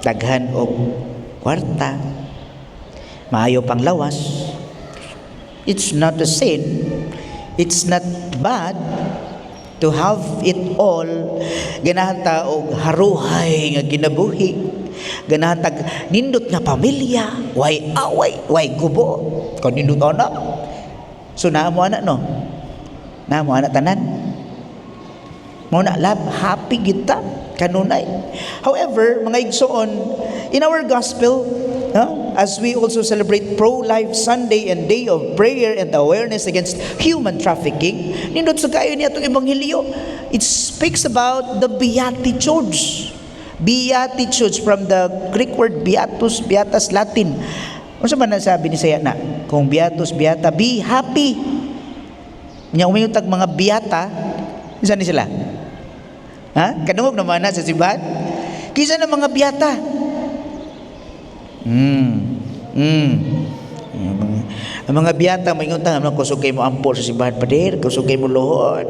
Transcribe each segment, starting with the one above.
Daghan og kwarta, maayo pang lawas. It's not a sin. It's not bad to have it all. Ganahan ta og haruhay nga kinabuhi. Ganahan tag nindot nga pamilya, way away, way gubo. Kanindot ana. So naa mo ana, no? Naa mo ana tanan. Mao na love, happy kita kanunay. However, mga igsoon, in our gospel, no, as we also celebrate Pro-Life Sunday and Day of Prayer and Awareness Against Human Trafficking, nindot sa kaayo niya atong ebanghelyo. It speaks about the Beatitudes. Beatitudes from the Greek word beatus, beatas, Latin. Unsa man nasabi ni saya na? Kung beatus, beata, be happy. Nya umingon tag mga beata, isa ni sila? Ha? Kadungog naman na sa simbahan? Kinsa na mga biyata? Ang mga biyata, maingon ta, ano, kusog kay mo ampo sa simbahan, pader, kusog kay mo luhod.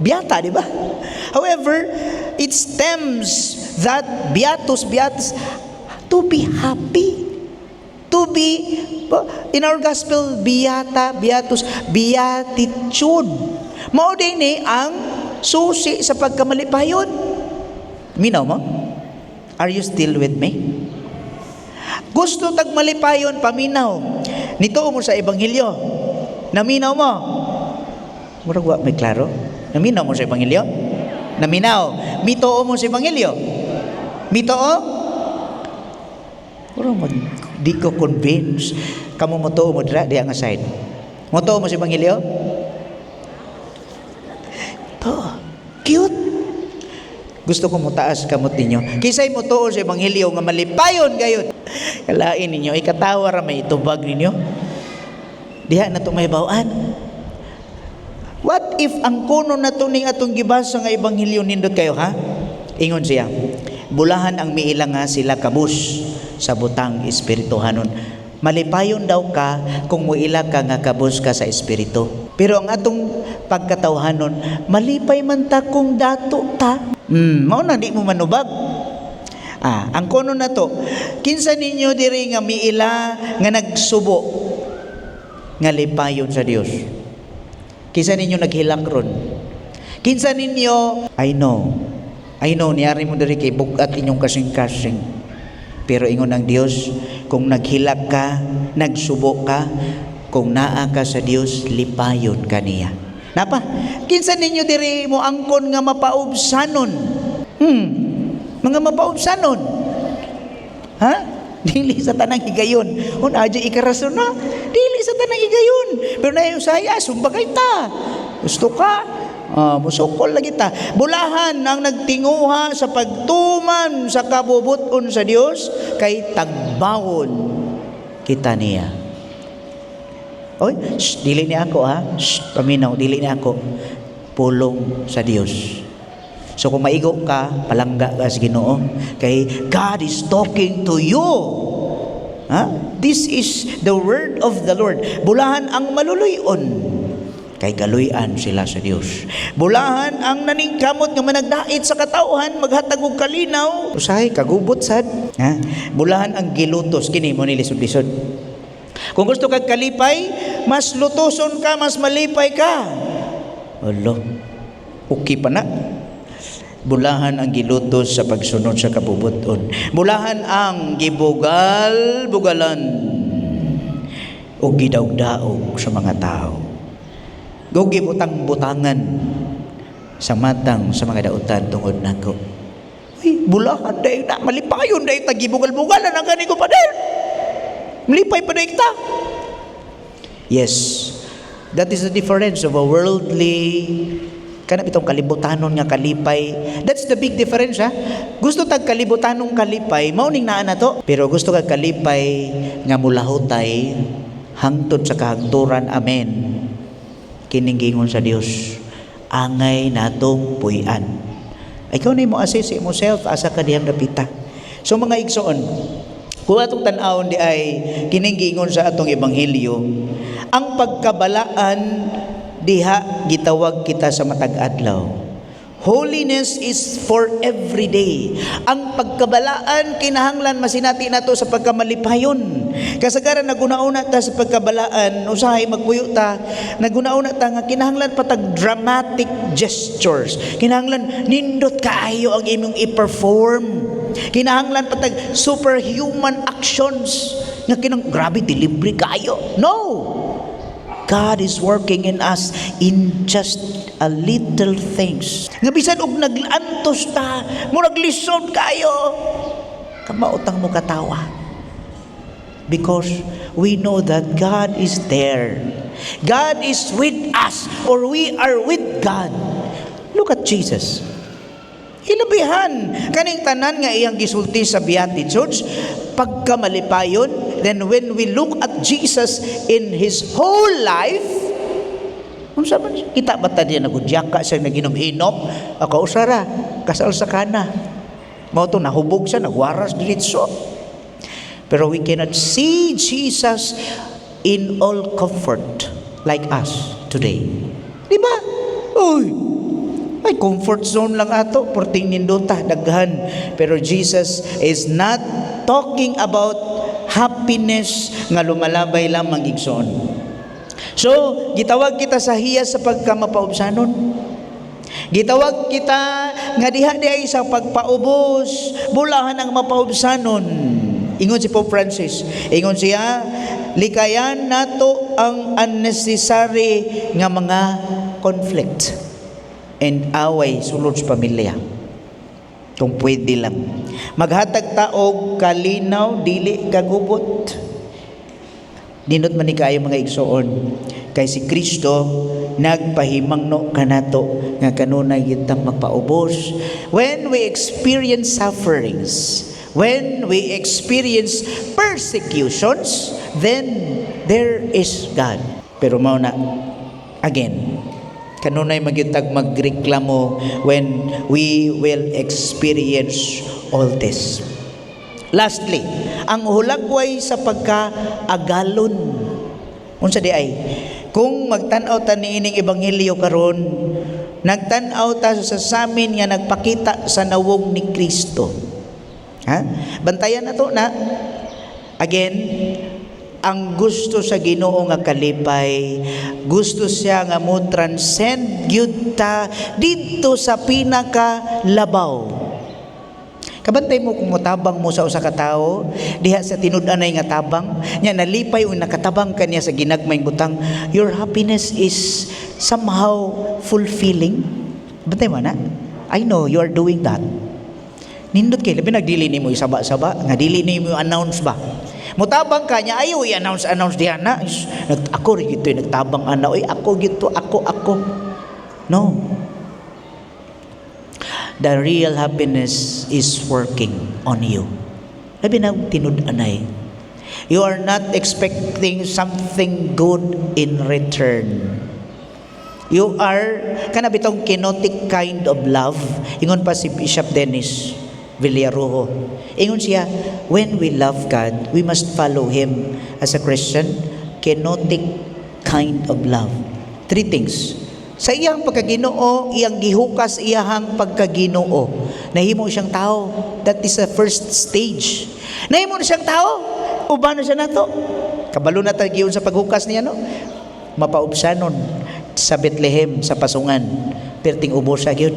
Biyata, di ba? However, it stems that beatus, beatus, to be happy. To be, in our gospel, beata, beatus, beatitude. Mao din ni ang susi sa pagkamalipayon. Minaw mo? Are you still with me? Gusto tag malipayon, paminaw. Nito mo sa ebanghelyo. Naminaw mo? Murag wa may klaro. Naminaw mo sa ebanghelyo? Naminaw. Mituo mo sa ebanghelyo? Mituo? Murag mag di ko convince. Kamo motuo mo dira diha nga side. Motuo mo sa ebanghelyo? To. Cute. Gusto ko mutaas kamot ninyo. Kinsay motuo sa ebanghelyo nga malipayon gayud. Kalain ninyo, ikatawa ra may itubag ninyo. Diha na to may bawaan. What if ang kuno na to ning atong gibasa nga ebanghelyo nindot kayo, ha? Ingon siya. Bulahan ang miila nga sila kabus sa butang espirituhanon. Malipayon daw ka kung muila ka nga kabus ka sa espiritu. Pero ang atong pagkatawhanon, malipay man ta kung dato ta. Mao na di mo manubag. Ah, ang kuno na to, kinsa ninyo diri nga miila nga nagsubo nga lipayon sa Dios? Kinsa ninyo naghilak ron? Kinsa ninyo, I know. I know, niyari mo diri kay bugat inyong kasing-kasing. Pero ingon ang Dios, kung naghilak ka, nagsubo ka, kung naa ka sa Dios, lipayon ka niya. Napa? Kinsa ninyo diri mo angkon nga mapaubsanon? Mga mapaubsanon. Ha? Dili sa tanang higayon. Un adyo ikarason na. Dili sa tanang higayon. Pero na usaya, sumbagay ta. Gusto ka? Ah, musukol lagi ta. Bulahan ang nagtinguha sa pagtuman sa kabubuton sa Dios kay tagbawon kita niya. Oy, shh, dili ni ako ha. Shh, paminaw, dili ni ako. Pulong sa Dios. So kung maigo ka, palangga ka sa Ginoo kay God is talking to you. Ha? This is the word of the Lord. Bulahan ang maluluyon kay galuyan sila sa Dios. Bulahan ang naningkamot nga managdait sa katawhan, maghatag og kalinaw. Usahay kagubot sad. Ha? Bulahan ang gilutos kini mo ni lisod-lisod. Kung gusto kag kalipay, mas lutoson ka, mas malipay ka. Alo. Okay pa na. Bulahan ang gilutos sa pagsunod sa kabubuton. Bulahan ang gibugal-bugalan o gidaog-daog sa mga tao. Ug gibutang-butangan sa matang sa mga dautan tungod nako. Uy, bulahan dahil na, malipayon dahil ta gibugal-bugalan ang gani ko pa dahil. Malipay pa dahil ta. Yes, that is the difference of a worldly kana bitong kalibutanon nga kalipay. That's the big difference, ha. Gusto tag kalibutanong kalipay, mao ning naa na to. Pero gusto kag kalipay nga mulahutay hangtod sa kahangturan, amen. Kining giingon sa Dios, angay natong puy-an. Ikaw na mo assess mo self asa ka dihang dapita. So mga igsoon, kung atong tan-awon di ay kining giingon sa atong ebanghelyo, ang pagkabalaan diha gitawag kita sa matag adlaw. Holiness is for every day. Ang pagkabalaan kinahanglan masinati nato sa pagkamalipayon. Kasagaran naguna-una ta sa pagkabalaan, usahay magpuyo ta, naguna-una ta nga kinahanglan pa tag dramatic gestures. Kinahanglan nindot kaayo ang imong i-perform. Kinahanglan pa tag superhuman actions nga kinang grabe delivery kaayo. No. God is working in us in just a little things. Nga bisan og nag-antos ta, murag lisod kayo, kamaotang mo katawa. Because we know that God is there. God is with us or we are with God. Look at Jesus. Hilabihan kaning tanan nga iyang gisulti sa Beatitudes, pagkamalipayon. Then when we look at Jesus in his whole life, unsa man siya? Kita ba ta diya nagudyaka siya, naginom-inom? Ako usara kasal sa Kana, mao to nahubog siya, nagwaras diretso. Pero we cannot see Jesus in all comfort like us today, di ba? Uy, ay, comfort zone lang ato, porting nindota, daghan. Pero Jesus is not talking about happiness nga lumalabay lamang, igsoon. So, gitawag kita sa hiya sa pagkamapaubsanon. Gitawag kita nga diha diay sa pagpaubos, bulahan ang mapaubsanon. Ingon si Pope Francis, ingon siya, likayan nato ang unnecessary nga mga conflict and away sulod sa pamilya. Kung pwede lang. Maghatag ta og kalinaw, dili kagubot. Nindot man ni kaayo, mga igsoon, kay si Kristo nagpahimangno kanato nga kanunay kitang magpaubos. When we experience sufferings, when we experience persecutions, then there is God. Pero mao na again, kanunay magyutag magreklamo when we will experience all this. Lastly, ang hulagway sa pagka-agalon. Unsa di ay? Kung magtan-aw ta niining ebanghelyo karon, nagtan-aw ta sa samin nga nagpakita sa nawong ni Kristo. Ha? Bantayan na to na. Again, ang gusto sa Ginoo nga kalipay, gusto siya nga mo transcend gyud ta didto sa pinaka labaw. Kabantay mo kung motabang mo sa usa ka tawo diha sa tinud-anay nga tabang nya, nalipay o nakatabang kaniya sa ginagmay butang, your happiness is somehow fulfilling. Bantay mo na. I know you are doing that. Nindot kay labi nagdili nimo isaba-saba, nga dili nimo announce ba. Mutabang ka niya, ayaw i-announce announce diha na. Ako rin gito, nagtabang ana, oy ako gito, ako, ako. No. The real happiness is working on you. Labi na tinud-anay. You are not expecting something good in return. You are, kana bitong kenotic kind of love. Ingon pa si Bishop Dennis Villarujo. Ingon siya, when we love God, we must follow Him as a Christian. Kenotic kind of love. Three things. Sa iyang pagkaginoo, iyang gihukas iyahang pagkaginoo. Nahimo siyang tao. That is the first stage. Nahimo na siyang tao. Uban na siya nato. Kabalo na ta giyon sa paghukas niya, no? Mapaubsanon sa Bethlehem, sa pasungan. Perting ubos siya gyud.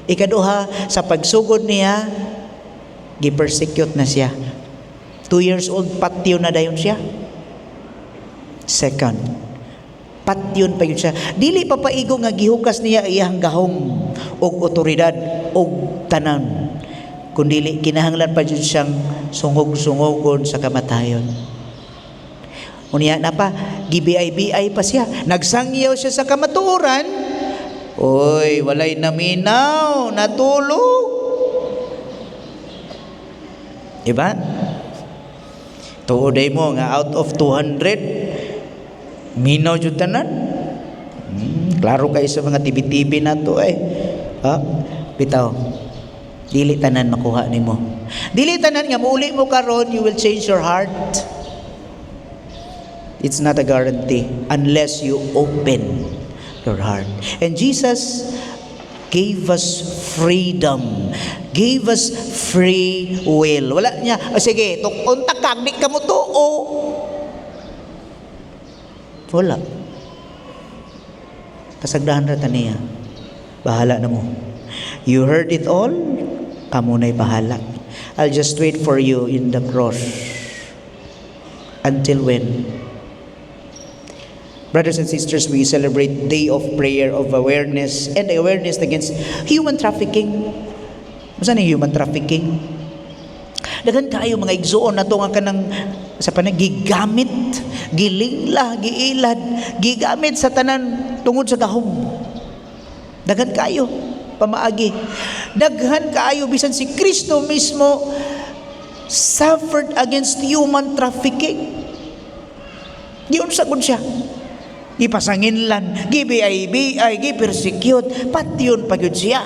Ikaduha, sa pagsugod niya, gi-persecute na siya. 2 years old, patyon na dayon siya. Second, patyon pa yun siya. Dili pa paigo nga gihukas niya iyang gahom og otoridad og tanan. Kundili kinahanglan pa jud siyang sungog-sungogon sa kamatayon. Unya na pa, gibiay-biay pa siya. Nagsangyaw siya sa kamatuoran. Oy, walay naminaw, natulog. Diba? Tuod mo nga out of 200, minaw jud tanan. Klaro kay sa mga TV-TV na to eh. Ha? Bitaw. Dili tanan makuha nimo. Dili tanan nga muuli mo karon, you will change your heart. It's not a guarantee unless you open your heart. And Jesus gave us freedom. Gave us free will. Wala niya, "Oh, sige, unta kag, di ka mo tuo." Wala. Kasagdahan ra ta niya. Bahala na mo. You heard it all, kamo na'y bahala. I'll just wait for you in the cross. Until when? Brothers and sisters, we celebrate Day of Prayer of Awareness and awareness against human trafficking. Unsa ni human trafficking? Daghan kaayo mga igsuon nato nga kanang sa panag gigamit, gilingla, giilad, gigamit sa tanan tungod sa gahom. Daghan kaayo pamaagi. Daghan kaayo, bisan si Kristo mismo suffered against human trafficking. Giunsa gud siya? Gipasanginlan, gi-BI, gi-persecute, patyon pa gyud siya.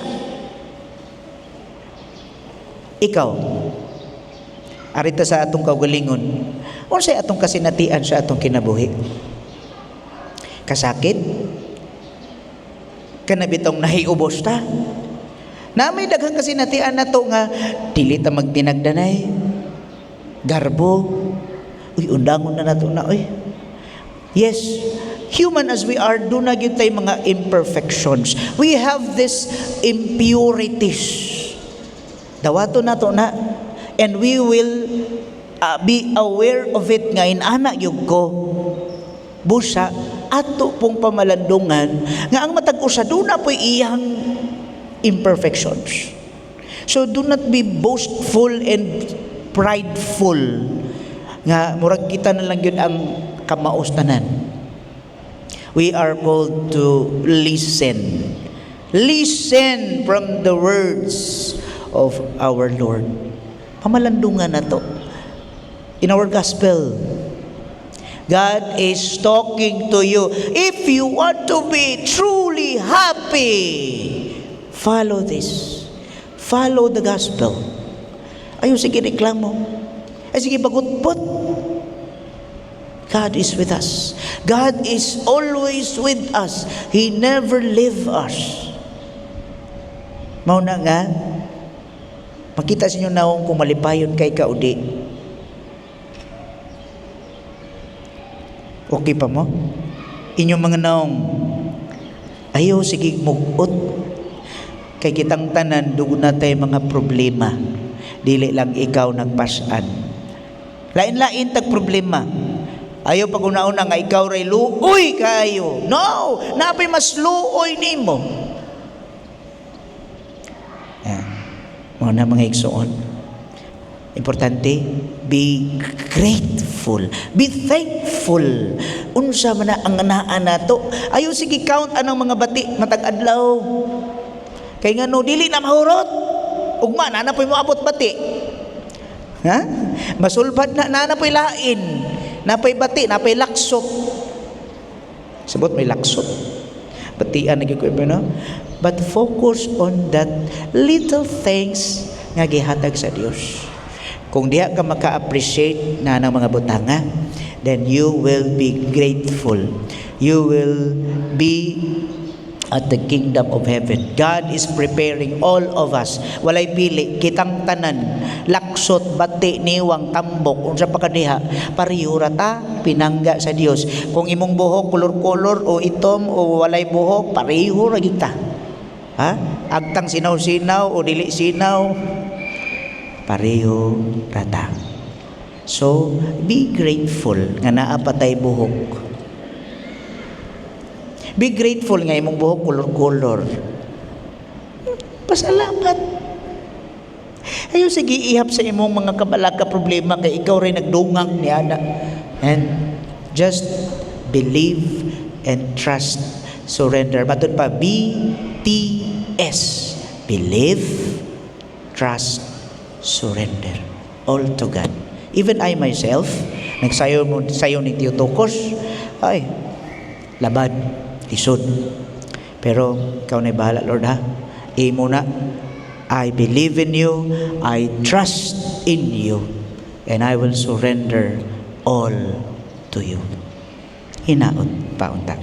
Ikaw, arita sa atong kaugalingon, unsay atong kasinatian sa atong kinabuhi? Kasakit? Kana bitong nahiubos ta? Na may daghang kasinatian nato nga dili ta magtinagdanay. Garbo. Uy, undangon na nato na, uy. Yes, human as we are, duna gyud tay mga imperfections. We have this impurities. Dawato nato na and we will be aware of it nga inana gyud ko. Busa ato pong pamalandungan nga ang matag usa duna po'y iyang imperfections. So do not be boastful and prideful nga murag kita na lang gyud ang kamaos tanan. We are called to listen. Listen from the words of our Lord. Pamalandungan na to. In our gospel, God is talking to you. If you want to be truly happy, follow this. Follow the gospel. Ayaw sige reklamo. Ay sige bagutpot. God is with us. God is always with us. He never leave us. Mao na nga, makita sa inyo naong kung malipayon kay ka o di. Okay pa mo? Inyong mga naong, ayaw sige mugot. Kay kitang tanan, duna tay mga problema. Dili lang ikaw nagpasan. Lain-lain tag problema. Ayaw pag una-una nga ikaw ray luoy kayo. No! Naa pay mas luoy nimo. Yan. Mao na, mga igsoon. Importante, be grateful. Be thankful. Unsa man na ang naa nato. Ayaw sige count anang mga bati matag adlaw. Kay ngano, dili na mahurot. Ugma na na po'y moabot bati. Ha? Masulbad na na na po'y lain. Napay bati, napay laksot. Sabot may laksot. Batian na gyud ko, no? But focus on that little things nga gihatag sa Dios. Kung diha ka maka-appreciate na ng mga butanga, then you will be grateful. You will be at the kingdom of heaven. God is preparing all of us. Walay pili, kitang tanan, laksot, bati, niwang, tambok, unsa pa kadiha, pareho ra ta pinangga sa Dios. Kung imong buhok kolor-kolor o itom o walay buhok, pareho ra gyud ta. Ha? Agtang sinaw-sinaw o dili sinaw, pareho ra ta. So, be grateful nga naa pa tay buhok. Be grateful nga imong buhok kolor-kolor. Pasalamat. Ayaw sige ihap sa imong mga kabalaka, problema, kay ikaw rin nagdungang ni ana. And just believe and trust, surrender. Matod pa BTS. Believe, trust, surrender. All to God. Even I myself, nagsayo mo sayo ni Theotokos, ay, labad, lisod. Pero ikaw na bahala, Lord, ha. Imo na. I believe in you, I trust in you, and I will surrender all to you. Hinaot paunta.